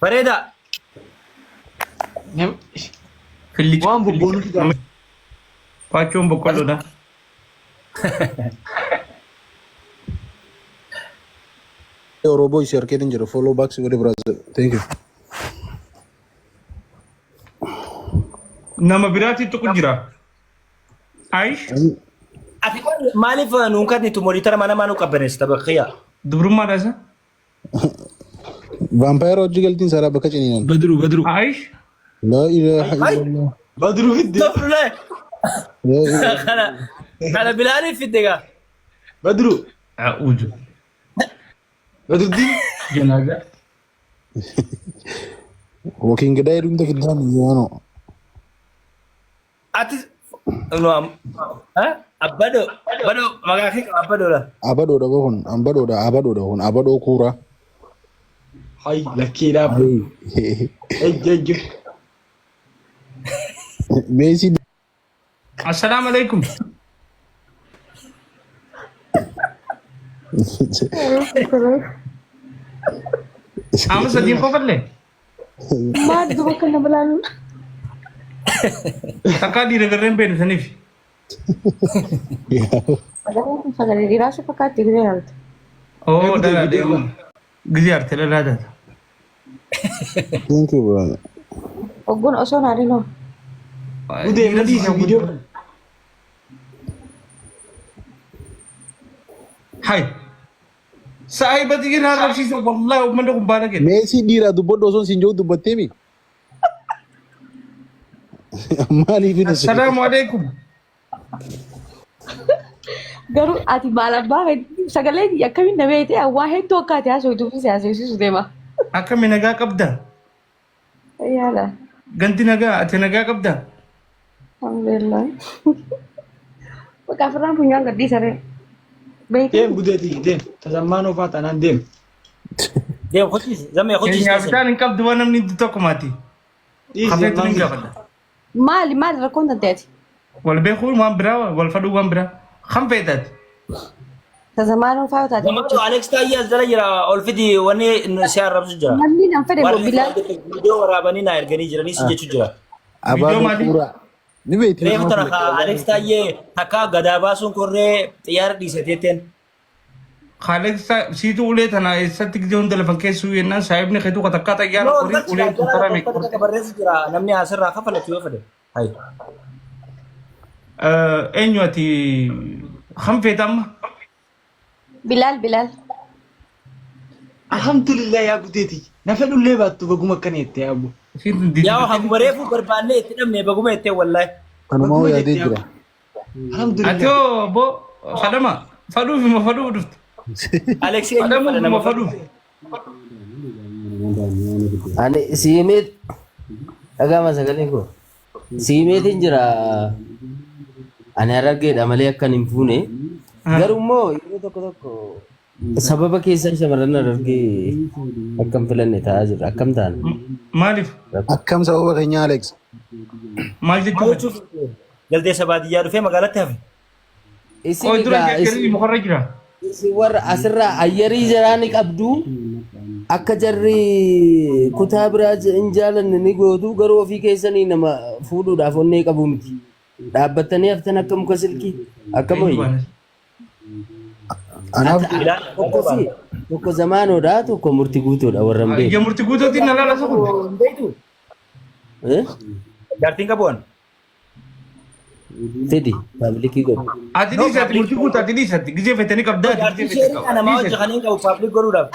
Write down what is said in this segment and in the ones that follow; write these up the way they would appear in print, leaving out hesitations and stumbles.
Bareeda. Fillicha. Waan bobboonu fidaa. Faachuun boqqolloodha. Orobo isi arkeetiin jira. Follow back si godhe brother. Thank you. Nama biraatti tuqu jira. Ayish Ati kun maaliif nuun kadnitu monitora mana maa nu qabbaneessita bakkiya. dubrummaadha isa. Vampire hojii galtiin saaraa bakka ciniinan. Badru Badru. Ayish Laa ilaaha Ay! illallah. Badru fidde. Tofle. Laa ilaaha. Kana kana bilaaliif fidde gaa. Badru. A'uuzu. Badruddin. Janaaza. Walking Dead hunda fiddaan yaano. Ati no am ha abbado bado maqaa kee qaba abbadoodha. Abadoodha kun abadoodha abadoodha kun abadoo kuuraa. Hay lakkiidhaaf. Ejja ejja. Meesii Assalaamu alaikum. Amma sadiin qofallee. Maal duba kana bilaalu? Takkaa dhiira garreen beenu saniif. Sagaleen kun sagalee dhiiraa si fakkaatti gisee yaaltu. Oo dhalaa deemu. Gizee arte dhalaa taata. Thank you brother. Ogguun osoo naa dinoo. Gudee madii si viidiyoo. Hai. Saahiba xiqqina arrabsiisa wallahi uummanni kun baala kenna. Meesii dhiiraa dubbadhu osoo siin jiru dubbattee mi? Maaliif hin Assalaamu alaikum. Garuu ati maal abbaa keetii sagalee akkamiin na beekte waa hedduu akka ati haasoftuuf si haasofsiisu deema. Akkami nagaa qabda? Yaala. Ganti nagaa ati nagaa qabda? Alhamdulillah. Bakka afirraan funyaan gadhiisaree. Beekte. Deem gudeeti deem. Tasammaan oofaa taanaan deem. Deem kuchiisi zammee kuchiisi Keenyaa keessan. bitaan hin qabdu waan namni hundi tokko maati. Dhiisi Hafeetu zammaan hin dhiisi. gaafadha. Maali maali rakkoon tanteeti? Wal beekuun waan biraa wal fadhuu waan biraa. Kan feetaati. Tasammaan oofaa yoo taate Zamaatu Alex Taayyee as jala jira ol fidi wanni si arrabsu jira. Namni nan fedhe Warri bilaa viidiyoo waraabanii naa erganii jiranii si jechuu jira. Viidiyoo Abaadoo maalii? kuuraa. Ni beekti Reefu nama tana kun. ka Alex Taayyee takka gadaa baasuun korree xiyyaara dhiiseteetteen. Kaleessa siitu ulee tana eessatti gizee hunda lafan keessuu yennaan saahibni keetuu ka takkaa xayyaara No, qorii galchi uleen tun jara taraa meeqa doktora qorte. takka barreessu jira namni asirraa kafalatu yoo fedhe. Hai. Eenyu ati kan feeta amma? Bilaal Bilaal. Alhamdulillah yaa gudeeti. Na fedhullee baattu baguma akkana jette yaa abbo. Isiin tun Yaa diddi. haguma reefu barbaannee itti dhabne baguma jettee wallaahi. Kanumaa Baguma yaadee jette yaa jira. abbo. Alhamdulillah. Ati hoo obbo fadhama fadhuuf ima fadhuuf dhufte. Alex eenyu Fadhamuuf fadha ima nama fadhuuf. Ani siimeet dhagama sagaleen koo siimeetiin jira. Ani harargeedha malee akkan hin fuune. Garuu immoo yeroo tokko tokko sababa keessan shamarran harargee akka hin filanne ta'aa jira. Akkam ta'an? Maaliif? Akkam sababa keenya Alex. Maal jechuu Maal jechuuf jaldeessa baadiyyaa dhufee magaalatti hafe. Isin Qoy dura egaa jarri isin mukarra jira. isin warra asirraa ayyarii jaraa ni qabdu. Akka jarri kutaa biraa hin jaalanne ni gootu garuu ofii keessanii nama fuudhuudhaaf onnee qabu miti. Dhaabbattanii haftan akka muka silkii akka Eenyu mo'i. baana? Anaaf Bilaal Tokko si tokko zamaanoodha tokko murti guutuudha warra hin Ija beekne. murti guutuutiin na laala kun. Hin beektu. Eh? Jaartiin qabu an. Fidi paablikii godhu. Ati No dhiisi ati public. murtii guutuu ati dhiisi ati gizee feetanii qabdaa ati Jaartiin gizee feete sheerii qaba. namaa Dhiisi hojii ati. kan hin qabu public godhuudhaaf.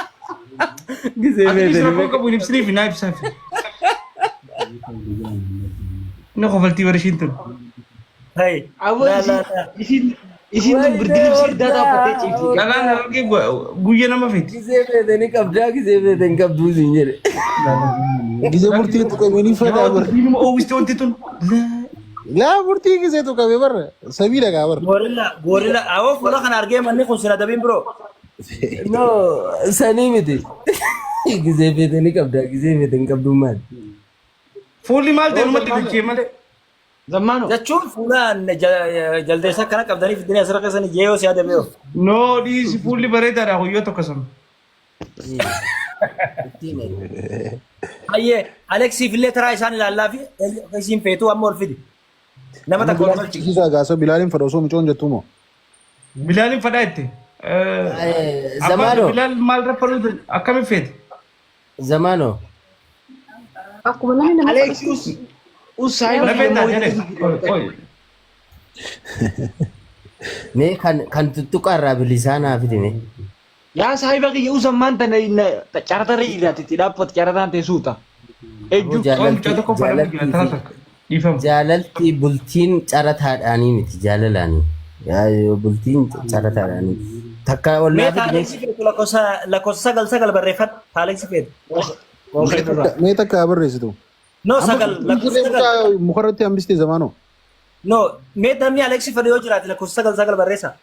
Gisee Ati dhiisi feetanii rakkoo qabu hin ibsiniif naa ibsaaf. Inni kofaltii bara ishiin tun. Hey. Aboo La la isiin la. isiin isiin tun birdi libsii irdaataa uffattee ciifti. Dhalaan harargee guyya nama feeti. Gisee feetanii qabdaa gisee feetanii qabduu siin jedhe. Gizee murtii tuqame ni fedhaa Yaa bara. dubbiinuma oowwiste wanti tun. Laa murtii gizee tuqame bara. Samii dhagaa bara. Gorilla gorilla awoo fuula kana argee manni kun sina dabiin biroo. No sanii miti. Gisee feetanii qabdaa gisee feetanii qabduu maali? Fuulli maal ta'e numatti dachee malee. Zammaano. Jechuun fuula jaldeessa akkana qabdanii fidanii asirra keessan ijee yoo si adabee of. No dhiisi fuulli bareedaadha guyyoo tokko sana. Itti hime. Hayyee Aleksiif illee taraa isaan ilaallaa fi isiin feetuu amma ol fidi. Nama Amma takka ol Bilaal galchi. fichisiisaa gaasa Bilaaliin fedha osoo micoon jettuu moo? Bilaaliin fadhaa itti. Abbaan Zamaanoo. Bilaal maal raffaluu akkamiin feete? Zamaanoo. Akkuma namni nama Alex us us saahiba Lafee kiyya taate moo Alex. Oy. Mee kan kan tuttuqaa irraa bilisaa naa fidi mee. Yaa saahiba kiyya us ammaan tana caratarra jiraatti itti dhaabbatu carataan ta'e suuta. Ejju. Oy mucaa tokko fadhaa jira taraa takka. Dhiifama. Jaalalti bultiin carataadhaanii miti jaalalaanii. Yaa, bultiin carataadhaanii. Takka ol Mee naa fidi mee. Aleksi feetu lakkoofsa lakkoofsa sagal sagal barreeffadhu. Aleksi feetu. Mee takka haa barreessitu. No Amma sagal lakkoofsa jirree sagal. mucaa mukarratti hambiste zamaanoo. No mee namni Aleksi fedhu yoo jiraate lakkoofsa sagal sagal barreessa.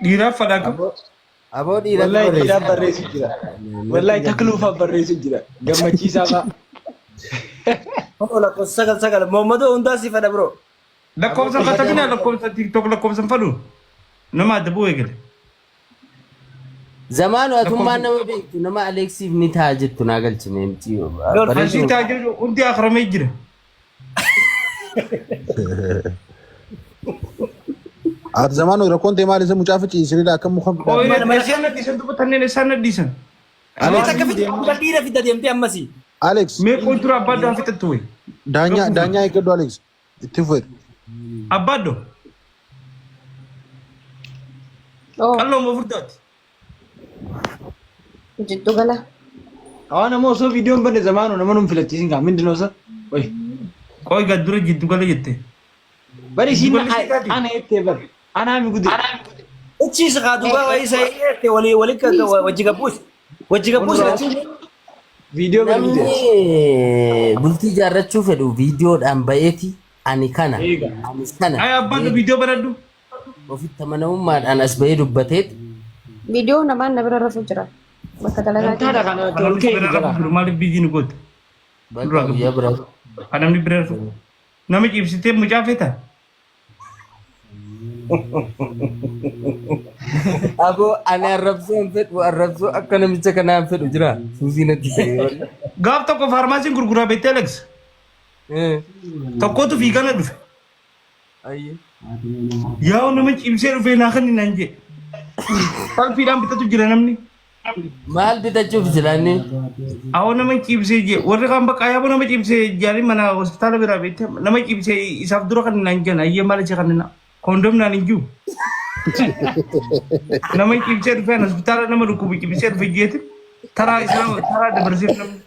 Dhiiraaf fadhaa qabu. Aboo dhiiratti Wallahi dhiiraaf barreessa. barreessu jira. Wallahi takluufaaf barreessu jira. Gammachiisaa fa'a. Kunoo lakkoofsa sagal sagal. Mohammadoo hundaa si fedha bro. Lakkoofsa katabina lakkoofsa TikTok lakkoofsa fadhu. Nama adda bu'u eegale. Zamaanoo atummaan nama beektu nama Aleksiif ni ta'a jettu naa galchi mee miti. Asii taajirri hundi akramee jira. Ati zamaanoo rakkoon ta'e maal isa mucaa fichiisiriidha akka muka. Ooyiree isaan nadhiisan dubbatanneen isaan nadhiisan. Mee takka fidi dhiira fidda deemtee ammasii. Alex Mee qoy dura abbaa haa fixattu wayi. daanyaa daanyaa eeggadhu Alex itti fufeetu. Abbaaddo Oh, qalloo moo furdaati? jiddu gala. Awaan ammoo osoo viidiyoon banne zamaanoo nama nun filachiisin kaa mindinoo isa. Oy. Qoy gad dura jiddu gala jette. Bari isiin Jiddu galli siitaati? ana jettee bar. Anaa mi gude. Achiis haa dubbaa wayii isa eegte walii walii wajji gabbuus. Wajji gabbuus lachuu. Viidiyoo bari gude. Namni bultii ijaarrachuu fedhu viidiyoodhaan ba'eeti ani kana Eega. ani sana Ay abbaaddo viidiyoo banadhu. ofitti amanamummaadhaan as ba'ee dubbateet Viidiyoo namaan na bira rafuu jira. Bakka dalagaa Gantaadha keessa. kana ol ka'e Bira jala. rafu jiru maaliif biyyi nu goote? bakka guyyaa biraa. Kan namni bira rafu. Nama ciibsitee mucaa feeta? Aboo ani arrabsoo hin fedhu arrabsoo akka namicha kanaa hin fedhu jira suusii natti ta'e wallah. Gaaf tokko faarmaasiin gurguraa beektee Alex. Tokkotu fiigana dhufe. Ayyee. Yaa nama ciibsee dhufee naa kenni naan jedhe. Salphiidhaan bitatu jira namni. Maal bitachuuf jiraanni? Awoo nama ciibsee jee warri kaan bakka yaaboo nama ciibsee jaanii mana hospitaala biraa beektee nama ciibsee isaaf dura kan naan jedhan ayyee maal isa kan koondom naan hin jiru. Nama ciibsee dhufee hospitaala nama dhukkubu ciibsee dhufe jeeti taraa isaa taraa dabarseef namni.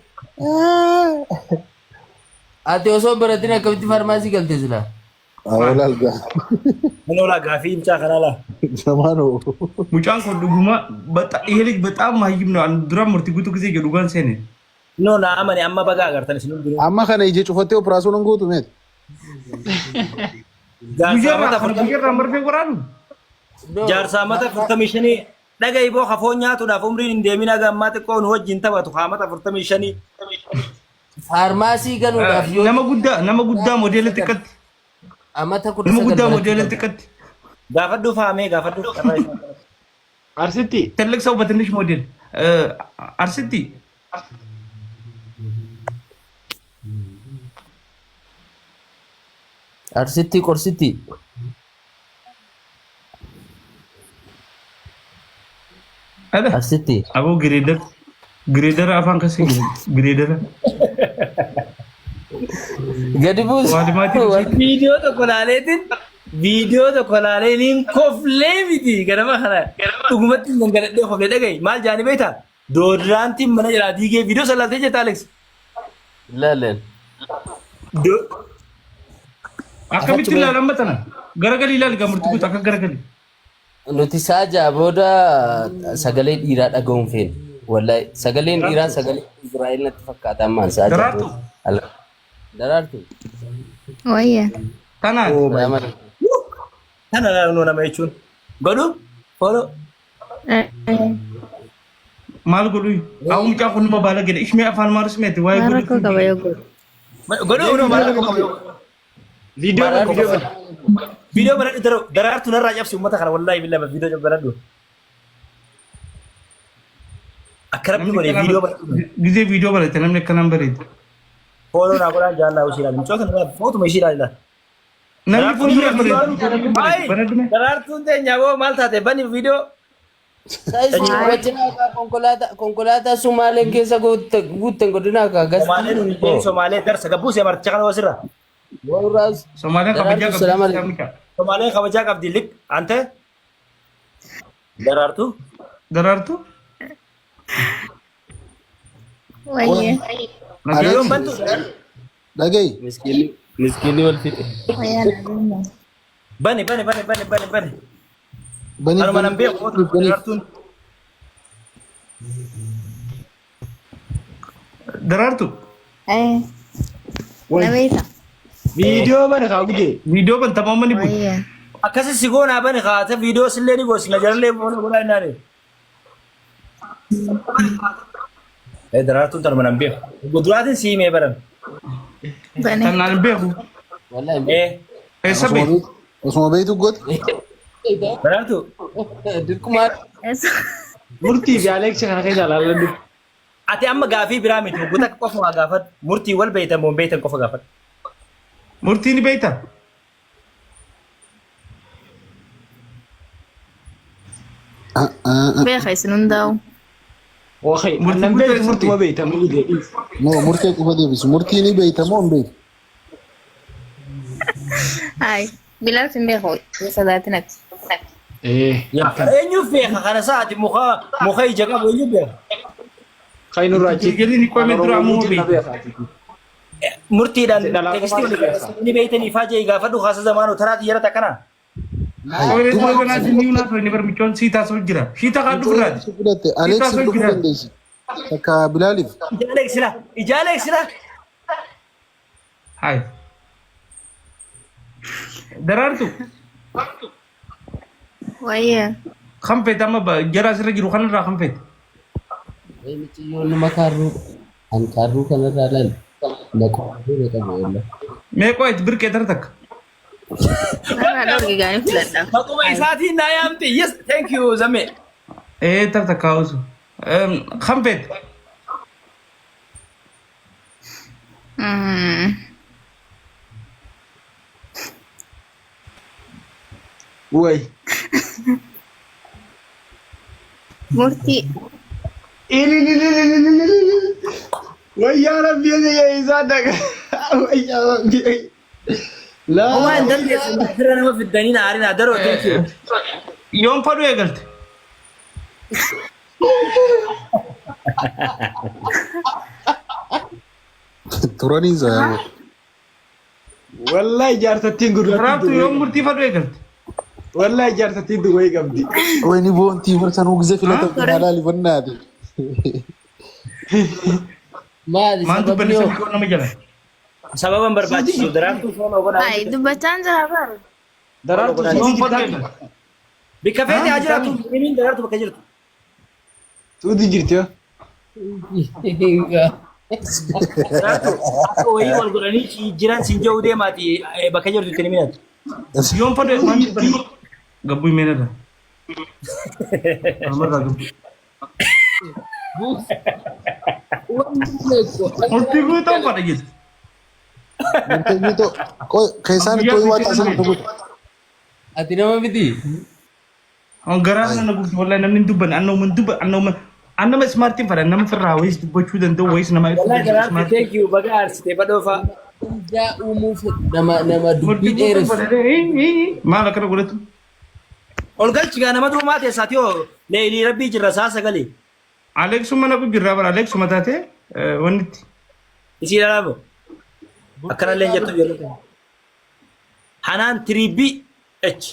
Ati osoo hin baratin akkamitti faarmaasii galte silaa? Awoo laal gaa. Kunoo laa gaafii mucaa kanaa laa. Zamaanoo. Mucaan kun dhuguma ይሄ ልጅ በጣም መሀይም ነው። Dura murtii guutuu ጊዜ jedhu dhugaan seene. No naa amane amma bagaa agartan isin hundinuu. Amma kana ije cufattee operaasuun gootu meeti. Jaarsaa mata Guyyaarraa marfee waraanu. Jaarsaa mata 45 dhaga'i boo kafoo nyaatuudhaaf umriin hin deemin haga ammaa xiqqoo nu wajjin taphatu haamata 45. Faarmaasii galuudhaaf yoo Nama guddaa modeela xiqqatti. amata kudha Nama sagal guddaa barachuu modeela qabda. xiqqatti. Gaafadhu faamee gaafadhu. Arsitti. ትልቅ ሰው በትንሽ ሞዴል አርሲቲ። Arsitti qorsitti. አለ Arsitti. አቦ ግሬደር ግሬደር afaan kasa ግሬደር Gadi buusi. Walumaatti Viidiyoo tokko laaleetiin viidiyoo tokko laalee niin koflee miti ganama kana dhugumatti hin gangaladhee koflee dhaga'i maal jaani beektaa deodorantiin mana jalaa diigee viidiyoo san laaltee jirta Alex. Ilaaleen. Akkamitti ilaalan tana garagalii ilaali gaa murtii guutuu akka garagalii. Nuti saajaa booda sagalee dhiiraa dhaga'uun feene. Wallahi sagaleen dhiiraa sagalee Israa'el natti fakkaata ammaan saajaa Daraartu. booda. Daraartu. Wayya. Tanaati. Salaam alaikum. Kana naannoo nama jechuun godhu follow. Maal godhu? Awwa mucaa kun nama baala gede. Ishmee afaan maaris meeti waa'ee Maal godhu. rakkoo qaba yoo godhu? Godhu unoo maal rakkoo qaba? Viidiyoo bari viidiyoo bari. Viidiyoo baradhu daraartu narraa cabsi uummata kana wallaahi billaa viidiyoo baradhu. Akka rabbi godhe viidiyoo banatu. Gizee viidiyoo barate namni akkanaan bareedu. Fooloo naa godhaan jaallaa ishii ilaali. Mucoo kana footuma ishii ilaali. Namni fuuldura bareedu. Ay, Bareedu. daraartuun teenya boo maal taate bani viidiyoo. Konkolaataa Sumaaleen keessa guutten godina akka gas. Somaaleen hundee Somaalee darsa gabbuu marticha kana wasirra. Warraas. Somaaliyaan kabajaa Daraartuu salaam qabdi. alaikum. Somaaleen kabajaa qabdi lik ante. Daraartuu. Daraartuu. Wayye. Viidiyoon bantu. Dhaga'i. Miskiinni wal fixe. Wayyaa nageenya. Bani bani bani bani bani bani. Baniif Anuma nan beeku baniif daraartuun. Daraartuu. Eh. Na beekta. Viidiyoo bana kaa gudee. Viidiyoo bantamaa manni bu'e. Wayye. Akkasi si goonaa bani kaate viidiyoo sillee ni goosina jarallee boona godhaa hin naane. Eh daraartuun tanuma nan beeku. Guduraatiin si himee baran. Bane. Tanaan hin beeku. Wallahi. Eh Eessa beeku? Osuma beektu goote. daraartuu. Dirqumaa. Murtii fi Aleeksi kana keessa ilaaladhu. Ati amma gaafii biraa miti guutaa akka qofa waa gaafadhu. Murtii wal beeytan moo hin beeytan qofa gaafadhu. Murtii ni beektaa? Beeka isin hundaa'u. Wakay, Murtii annan beektu murteessiti. murtuma beekta gudee. No, murtee qofa deebisu. Murtii ni beekta moo hin beektu? Hai. Bilaal sin beeku. Sodaatin ati. Eh. Eenyuuf beeka kana sa'aati muka muka ija qabu eenyuuf beeka? Kan nurraa achi. Gadi ni qoome dura ammoo beektu. Murtiidhaan Dhalaa tekstii qofaatu beeka. ni beeytanii faa jee gaafadhu kaasa zamaanuu taraa xiyyaara takkanaa. Qoome dura kanaa si ni unaaf inni barmichoon sii taasoo jira. Shii takaa dhufurraati. Fudhatte Alex dhufuu dandeessi. Takka Bilaaliif. Ijaalee sila ijaalee sila. Hai. Daraartuu. Wayye. Kan feete amma jara asirra jiru kanarraa kan feete. Miciyyoon nama kaarruu. An kaarruu kanarraa laal. Na qofa qabu wallah. Mee qo'eet birqee tara takka. Narraa dhorki gaanii filadha. Maquma isaatiin naa yaamte yes thank you zame. Ee tara takka hawusu. Kan feete. Way. Murtii. Wayyaa rabbi isaa dhaga. Wayyaa rabbi. Laa. Homaa hin dandeessu fira nama fiddanii na aarinaa daroo thank you. Yoom fadhu eegalte? Turanii isaa. Wallahi jaartattiin Daraartuu gurraattiin yoom murtii fadhu eegalte? Wallahi jaartattiin duwwee qabdi. Wayni boontii barsanuu gisee filatan halaali bannaati. Maali Maal sababni dubbanni hoo? sabni nama jala? Sababa hin barbaachisu daraartuu foon ogonaa. Hai dubbachaan jira bara. Daraartuu Yoom suutii fadhu jirti. eegalte? Bikka feete haa jiraatu himiin daraartuu bakka jirtu. Suutii jirti yoo. Daraartuu akka wayii wal godhanii jiran siin jedhu deemaati bakka jirtu itti himinatu. Yoom fadhu maal dubbanni? Gabbuu himeenarra. Amarraa gabbuu. Murtii guutuu fadha jetti. Murtee guutuu. Keessaan ittoo waa taasisan dhugu. Ati nama miti? Garaa kana na gubdi wallahi namni hin dubbanne anna hin dubbanne anna annama ismaartiin fadha nama firraa wayis dubbachuu danda'u wayis nama ibsuu Wallahi danda'u daraartuu ismaartii. thank you baga aarsite badhoofaa. Ijaa uumuuf nama nama dubbii Murtii guutuu dheeressu. fadha maal akkana godhatu? Ol galchi gaa nama duumaa teessaati yoo leelii rabbii jirra saa sagalee. Aleeksuma na jirraa bara Aleeksuma taatee wanni itti. Isii dhalaabo. Akkanallee jettu jedhu. Hanaan 3B H.